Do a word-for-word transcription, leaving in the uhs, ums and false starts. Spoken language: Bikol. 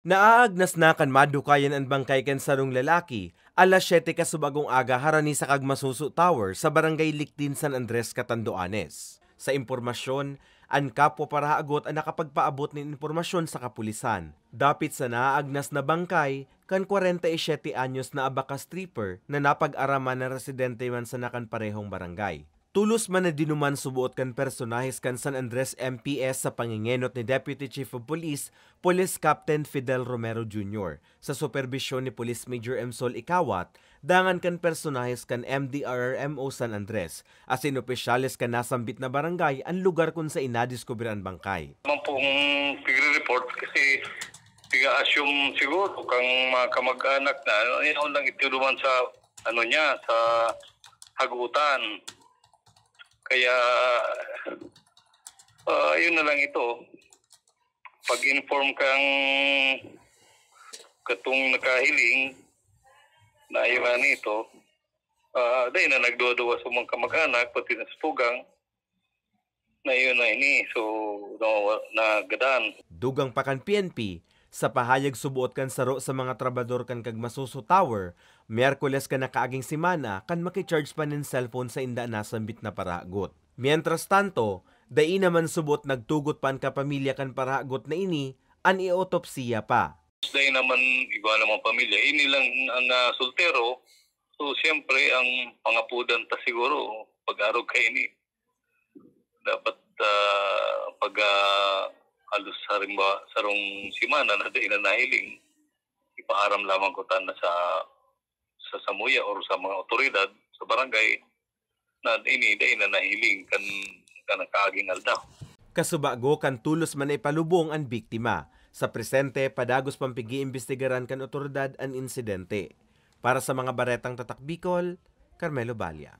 Naaagnas na kan madukayan an bangkay kan sarong lalaki, alas siyete kasubagong aga harani sa Kagmasuso Tower sa Barangay Lictin, San Andres, Catanduanes. Sa impormasyon, an kapwa parahagot an nakapagpaabot nin impormasyon sa kapulisan. Dapit sa naaagnas na bangkay kan kwarenta y siyete anyos na abaka stripper na napag-araman na residente man sana kan parehong barangay. Tulos man na dinuman suboot kan personahes kan San Andres M P S sa pangengenot ni Deputy Chief of Police, Police Captain Fidel Romero Junior, sa superbisyon ni Police Major M Sol Ikawat, dangan kan personahes kan M D R R M O San Andres, asin opisyales kan nasambit na barangay an lugar kun saen nadiskubre an bangkay. Naman pong pigre-report kasi piga-assume siguro kang mga kamag-anak na ano, yun lang ito duman sa ano niya, sa hagutan. Kaya ah, yun na lang ito. Pag-inform kang katong nakahiling na yun nga nito, ah, dahil na nagduwa-duwa sa mga kamag-anak, pati na sa tugang, na yun na ini. So, nawawa-, nagadan. Dugang pa kan P N P, sa pahayag suboot kan saro sa mga trabador kan Kagmasuso Tower, Miyerkules kan nakaaging semana kan makicharge pa nin cellphone sa inda nasambit na parahagot. Mientras tanto, dai naman suboot nagtugot pa an kapamilya kan parahagot na ini an i-autopsiya pa. Dahil naman iba namang pamilya, ini lang ang ah, soltero. So, siyempre, ang pangapudan ta siguro, pag-arog kaini. Dapat ah, pag ah, halos halimbawa, sarong semana na dai na nahiling, ipaaram lamang ko ta na sa sa samuya or sa mga otoridad sa barangay na ini dai na nahiling kan kan nakaaging aldaw. Kasubago kan tulos man na ipalubong an biktima. Sa presente, padagos pang pig-iimbestigaran kan otoridad an insidente. Para sa mga baretang Tatak Bicol, Carmelo Balla.